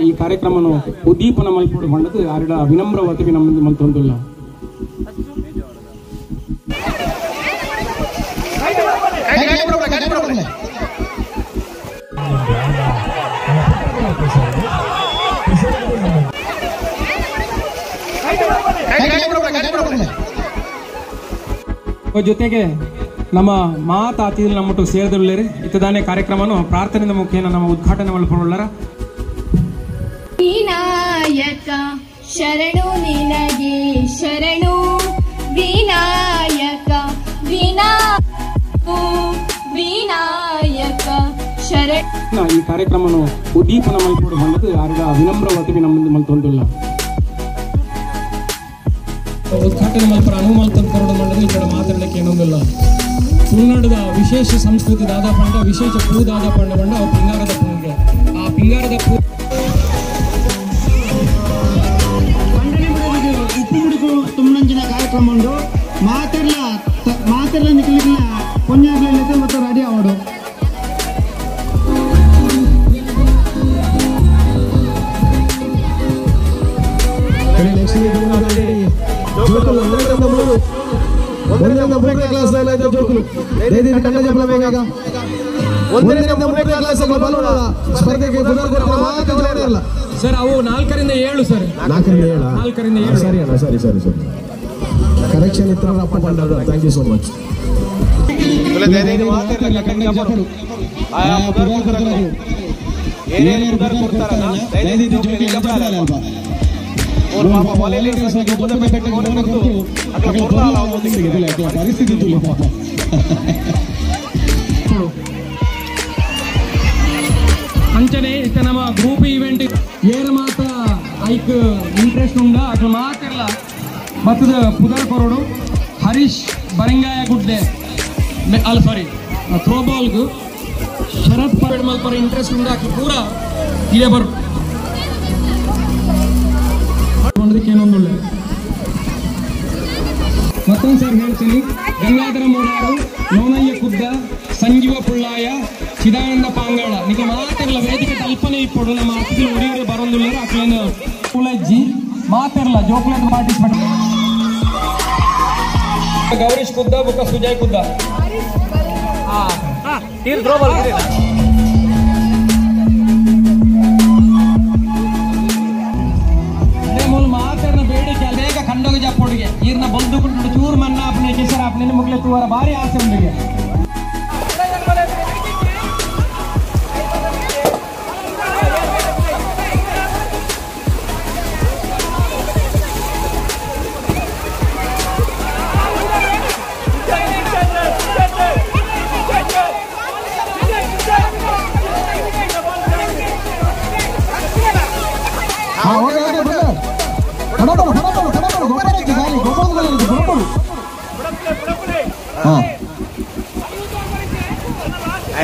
ಈ ಕಾರ್ಯಕ್ರಮನು ಉದ್ದೀಪನ ಮಲ್ಪೊಡು ಪಂಡದು ಆರಿಡ ವಿನಮ್ರವತಿ ನಮ್ಮ ಮಲ್ತೊಂದುಲ್ಲ. ಜೊತೆಗೆ ನಮ್ಮ ಮಾತ ಅತಿಥಿ ನಮ್ಮಟ್ಟು ಸೇರಿದೊಳ್ಳೇರಿ ಇತ್ತದಾನೆ ಕಾರ್ಯಕ್ರಮನು ಪ್ರಾರ್ಥನೆ ಮುಖೇನ ನಮ್ಮ ಉದ್ಘಾಟನೆ ಮಲ್ಪೊಳ್ಳರ. ವಿನಾಯಕ ಶರಣು ನಿನಗೆ ಶರಣು ವಿನಾಯಕ ವಿನಾಯಕ ಶರಣ. ಈ ಕಾರ್ಯಕ್ರಮನು ಉದ್ದೀಪನ ಮಲ್ಪೊಡು ಪಂಡದು ಆರಿಡ ವಿನಮ್ರವತಿ ನಮ್ಮ ಮಲ್ತೊಂದುಲ್ಲ. ಉದ್ಘಾಟನೆ ಮಲ್ಪರ ಅನುವು ಮಲ್ತಂದು ಕೊರಡು ಮಂಡದು ಈ ಕಡೆ ಮಾತಾಡಲಿಕ್ಕೆ ಏನೊಂದಿಲ್ಲ. ತುಳುನಾಡದ ವಿಶೇಷ ಸಂಸ್ಕೃತಿ ದಾದಾ ಪಂಡ ವಿಶೇಷ ಪೂ ದಾದಾ ಪಂಡ ಪಂಡ ಅವು ಪಿಂಗಾರದ ಪೂಗೆ ಆ ಪಿಂಗಾರದ ಪೂ ಉಪ್ಪು ಮುಡುಕು ತುಮ್ಮನಂಚಿನ ಕಾರ್ಯಕ್ರಮ ಉಂಡು ಮಾತೆರ್ಲ ಮಾತೆರ್ಲ ನಿಕ್ಲಿಕ್ಲ ಪೊಂಜಾಗ್ಲ ಮತ್ತು ರೆಡಿ ಅವಡು. ಒಂದರಿಂದ ಮೂರನೇ ಕ್ಲಾಸ್ ಜೋಕುಲು ಕಂಡ ಜಪಲ ಬೇಗ ಒಂದರಿಂದ ಮೂರನೇ ಕ್ಲಾಸ್ ಸ್ಪರ್ಧೆಗೆ ಸರ್ ಅವು 4 ರಿಂದ 7 ಸರ್. 4 ರಿಂದ 7 4 ರಿಂದ 7 ಸರಿ ಅಣ್ಣ, ಸರಿ ಸರಿ ಸರಿ ಕರೆಕ್ಷನ್ ಇತ್ತು ಅಪ್ಪ ಪಂಡ. Thank you so much. ಪರಿಸ್ಥಿತಿ ಅಂಚನೆ ಇತ್ತ ನಮ್ಮ ಗ್ರೂಪ್ ಈವೆಂಟ್ ಏರ್ ಮಾತ ಐಕ್ ಇಂಟ್ರೆಸ್ಟ್ ಉಂಡ ಅದ್ರ ಮಾತಿರಲ್ಲ ಮತ್ತದ ಪುದರ್ ಕೊರಡು ಹರೀಶ್ ಬರಂಗಾಯ ಗುಡ್ಡೆ ಅಲ್ಲ ಸಾರಿ ಥ್ರೋಬಾಲ್ಗು ಶರತ್ ಪರೇಡ್ ಮಲ್ಪರ ಇಂಟ್ರೆಸ್ಟ್ ಉಂಡ ಅಕ್ಲು ಪೂರ ಇಲ್ಲೇ ಬರು ಏನೊಂದುಳ್ಳೆ. ಮತ್ತೊಂದು ಸರ್ ಹೇಳ್ತೀನಿ, ಗಂಗಾಧರ ಮೂಡಾರು, ನೋನಯ್ಯ ಕುದ್ದ, ಸಂಜೀವ ಪುಳ್ಳಾಯ, ಚಿದಾನಂದ ಪಾಂಗಾಳ ನಿಗ ಮಾತಿರಲ್ಲ ವೇದಿಕೆ ಕಲ್ಪನೆ ಇಪ್ಪಡು ನಮ್ಮ ಅತಿಥಿ ಒಡಿಯವರು ಬರೋದಿಲ್ಲ ಅಕ್ಲೇನು ಕುಲಜ್ಜಿ ಮಾತಿರಲ್ಲ ಜೋಕ್ಲೇಟ್ ಪಾರ್ಟಿಸಿಪೇಟ್ ಗೌರೀಶ್ ಕುದ್ದ ಬುಕ್ಕ ಸುಜಯ್ ಕುದ್ದ ಮಾತಾಡಿನ ಬೇಡಿಕೆ ಬೇಗ ಕಂಡೋಗ ಜಪ್ಪೊಡಿಗೆ ಈರ್ನ ಬಲ್ದುಕೊಂಡು ಚೂರು ಮನ್ನ ಆಪನೆ ಕೆಸರ ಆಪನೆ ಮುಗ್ಲೆ ತೂವರ ಭಾರಿ ಆಸೆ ಉಂಡಿಗೆ.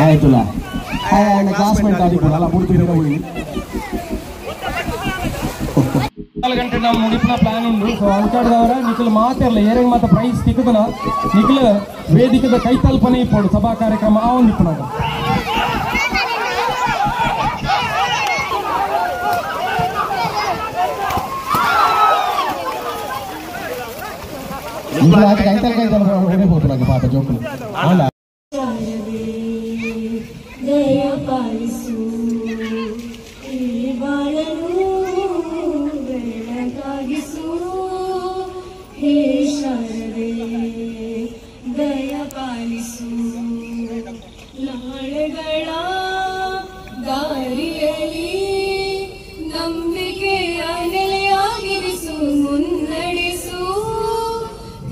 ಆಯ್ತಲ್ಲ ಕ್ಲಾಸ್ಮೇಟ್ ಆಗಿಬೋದಲ್ಲ ಮೂರ್ತಿ ಹೋಗಿ 4 ಗಂಟೆ ನಾವು ಮುಗಿಪಿನ ಪ್ಲಾನ್ ಉಂಡು. ಸೊ ಅಂಚಾಡ್ದವರ ನಿಖಲ್ ಮಾತಿರಲ್ಲ ಏರಂಗ್ ಮಾತ ಪ್ರೈಸ್ ತಿಕ್ಕದನ ನಿಖಲ್ ವೇದಿಕೆದ ಕೈತಲ್ಪನೆ ಇಪ್ಪಡು ಸಭಾ ಕಾರ್ಯಕ್ರಮ ಆ ಒಂದು ಇಪ್ಪನಾಗ. ಪಾಪ ಜೋಕುಲು ಅಲ್ಲ. ದಯಪಾಲಿಸು ಈ ಬಾಳನು ಬೆಳಕಾಗಿಸು ಹೇ ಶಾರದೆ ದಯಪಾಲಿಸು. ನಾಳೆಗಳ ದಾರಿಯಲ್ಲಿ ನಂಬಿಕೆಯ ನೆಲೆಯಾಗಿರಿಸು ಮುನ್ನಡೆಸು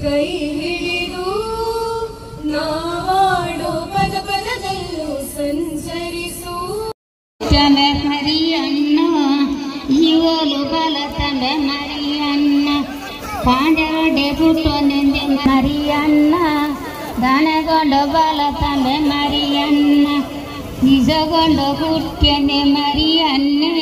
ಕೈ ಹಿಡಿದು ನಾವಾಡೋ ಪದ ಪದದಲ್ಲೂ ಸಂಚರಿಸು. ಮರಿಯನ್ನ ಇವಳು ಬಲತಂಡ ಮರಿಯನ್ನ ಪಾಂಡರೊಡೆ ಪುಟ್ಟೊಂದೆ ಮರಿಯನ್ನ ದಾನಗೊಂಡ ಬಲತಂಡ ಮರಿಯನ್ನ ನಿಜಗೊಂಡ ಪುಟ್ಟನೆ ಮರಿಯನ್ನೇ.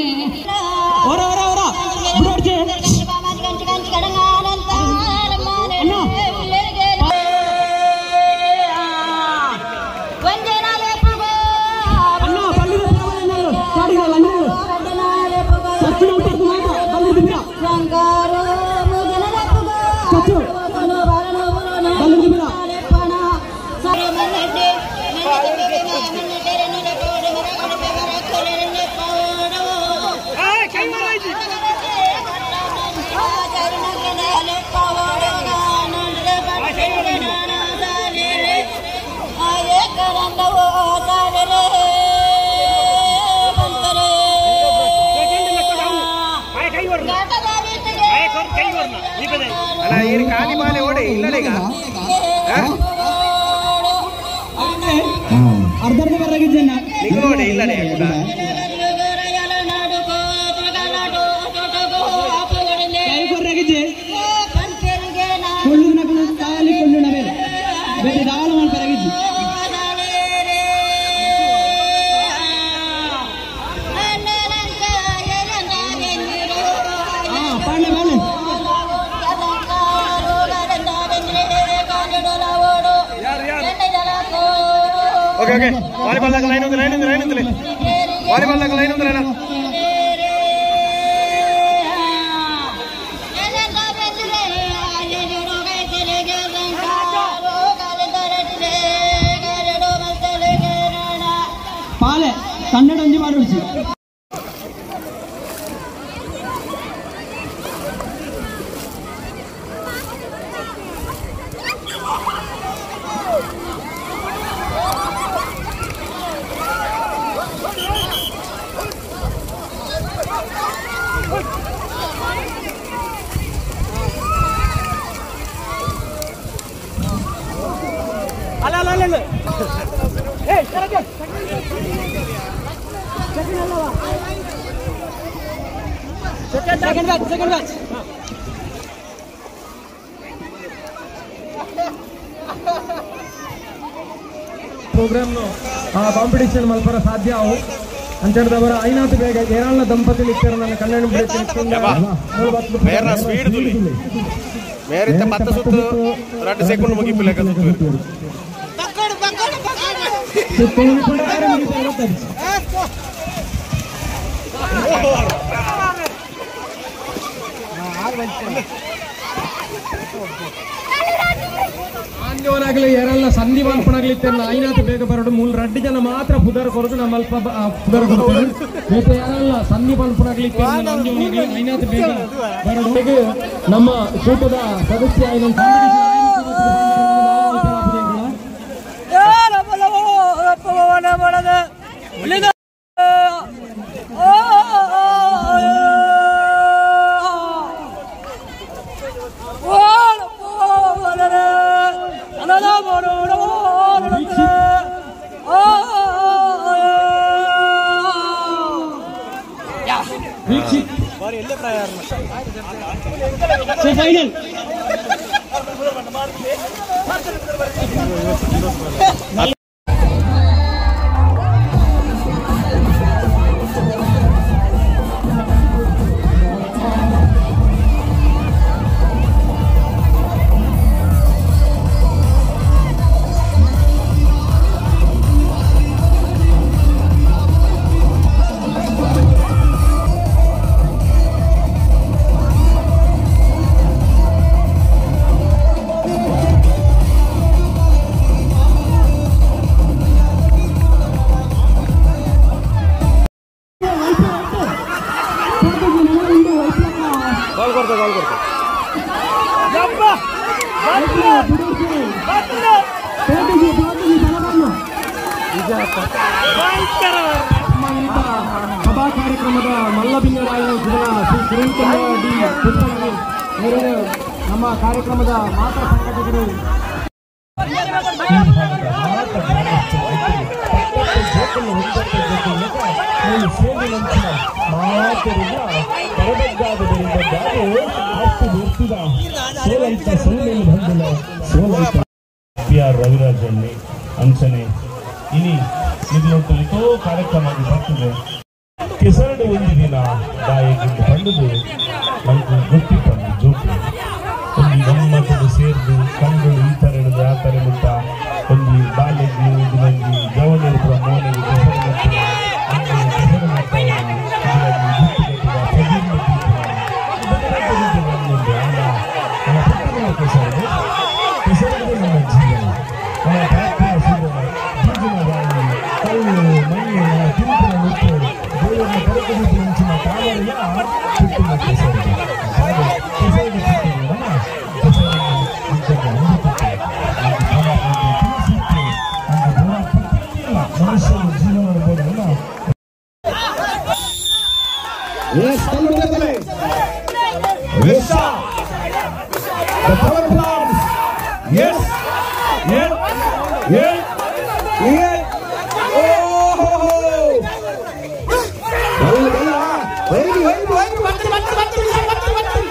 ಒಂದೇ ನಾಲ್ಕು ಅರ್ಧ ಬರಾಗಿದ್ದೇನೆ ಓಕೆ ಓಕೆ ವಾಲಿಬಾಲ್ ದಾಗ ಲೈನ್ ఉంది ಲೈನ್ ఉంది ಲೈನ್ ఉంది ವಾಲಿಬಾಲ್ ದಾಗ ಲೈನ್ ఉంది ಲೈನ್ ಪಾಲೆ ಕನ್ನಡ ಒಂಜಿ ಮಾಡಿ Second batch, second batch. Program competition ಮಲ್ಪರ ಸಾಧ್ಯ ಅವು ಅಂಚೆಡ್ದವರ ಐನಾತ್ ಬೇಗ ಏರಾಳ ದಂಪತಿ ಇತ್ತರ ಕನ್ನಡ ಮೇರ್ನ ಸ್ಪೀಡ್ ತುಲಿ ಮೇರಿತ ಪತ್ತ ಸುತ್ತು 2 ಸೆಕೆಂಡ್ ಮುಗಿಪಿಲ್ಲ ಸುತ್ತು ಆಂಜೋನಾಗಲಿ ಏರಲ್ಲ ಸಂಧಿ ಮಲ್ಪನಾಗ್ಲಿ ಇತ್ತೆಲ್ಲ ಐನಾತ್ ಬೇಗ ಬರೋಡು ಮೂಲ ರಡ್ಡು ಜನ ಮಾತ್ರ ಪುದರ್ ಕೊರದು ನಮ್ಮ ಅಲ್ಪ ಪುದರ್ ಕೊಡ್ತಾರೆ ಬೇಗ ಯಾರಲ್ಲ ಸಂಧಿ ಮಲ್ಪನಾಗ್ಲಿ ಇತ್ತೆಲ್ಲ ಆಂಜೋನಾಗಲಿ ಐನಾತ್ ಬೇಗ ಬರೋಡು ನಮ್ಮ ಕೂಟದ ಸದಸ್ಯ ನಮ್ಮ ಫೈನಲ್ ಸಭಾ ಕಾರ್ಯಕ್ರಮದ ಮಲ್ಲಬಿನ್ನರಾಯ ಶ್ರೀ ಕಿರಣ್ ಚಂದ್ರ ಡಿ ಪುಷ್ಪಗಿರಿ ನಮ್ಮ ಕಾರ್ಯಕ್ರಮದ ಮಾತ್ರ ಸಂಘಟಕರು ಪಿ ಆರ್ ರವಿರಾಜಲ್ಲಿ ಅಂಚನೆ ಇನಿ ನಿಗ್ಲೊಟ್ಟಲಿತೋ ಕಾರ್ಯಕ್ರಮ ಬರ್ತದೆ ಕೆಸರಡು ಒಂದು ದಿನ ದಾಯಿಗಿಂದು ಪಂಡುದು ನಮ್ಗೆ ಗೊತ್ತಿಪ್ಪಂದು ಜೋಕು ಒಂದು ಗಮ್ಮತ್ತದು ಸೇರ್ದು ಕಂಡು ಈ ಥರ ಹಿಡಿದು ಆ ಥರ ಮುಟ್ಟ ಒಂದು ಬಾಲೆಗೆ ಒಂದು ನಂಗೆ ಜವನಿರ್ಪುರ ಮೋನೆಗೆ ಕೆಸರು ಮಾಡ್ತಾನೆ ಕೆಸರು ಮಾಡ್ತಾನೆ ಕೆಸರು ಕೆಸರು ನಮ್ಮ ಜೀವನ ನಮ್ಮ ಪ್ರಾರ್ಥನಾ ಜೀವನ ಜೀವನ ಬಾಯಿ ಕಲ್ಲು ಮಣ್ಣು ನಮ್ಮ ತಿಂಪಿನ ಮುಟ್ಟು ದೇವರನ್ನ ಕರಕದಿದ್ದು ಮುಂಚಿನ ತಾವರೆಯ ಪುಟ್ಟಿನ ಕೆಸರು ಕೆಸರು ಪುಟ್ಟಿನ ಕೆಸರನ್ನು ಮನುಷ್ಯನ ಜೀವನ ಅನ್ಬೋದಲ್ಲ. The power plants. Yes. Yes. Yes. Yes. Oh! ಬಲ್ಲ ಬಲ್ಲ ಐದು ಐದು ಐದು ಬರ್ತದೆ ಬರ್ತದೆ ಬರ್ತದೆ ಬರ್ತದೆ ಬರ್ತದೆ.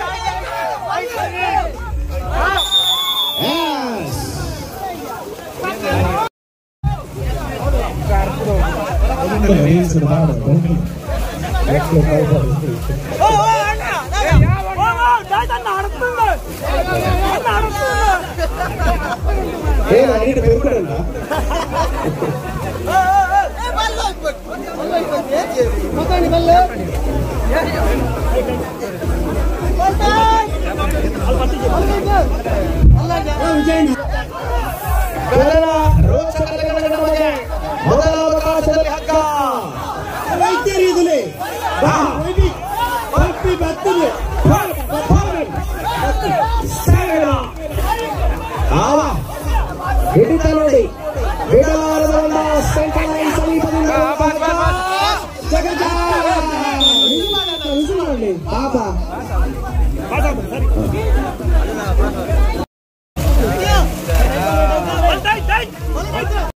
Yes. ಮೊದಲ ಅವಕಾಶದಲ್ಲಿ ಹಗ್ಗ ಹಿಡಿತ ನೋಡಿ, ಬಿಡಲಾರದ ಒಂದು ಸೆಂಟರ್ ಲೈನ್ ಸಮೀಪದಿಂದ ಪಾಪ.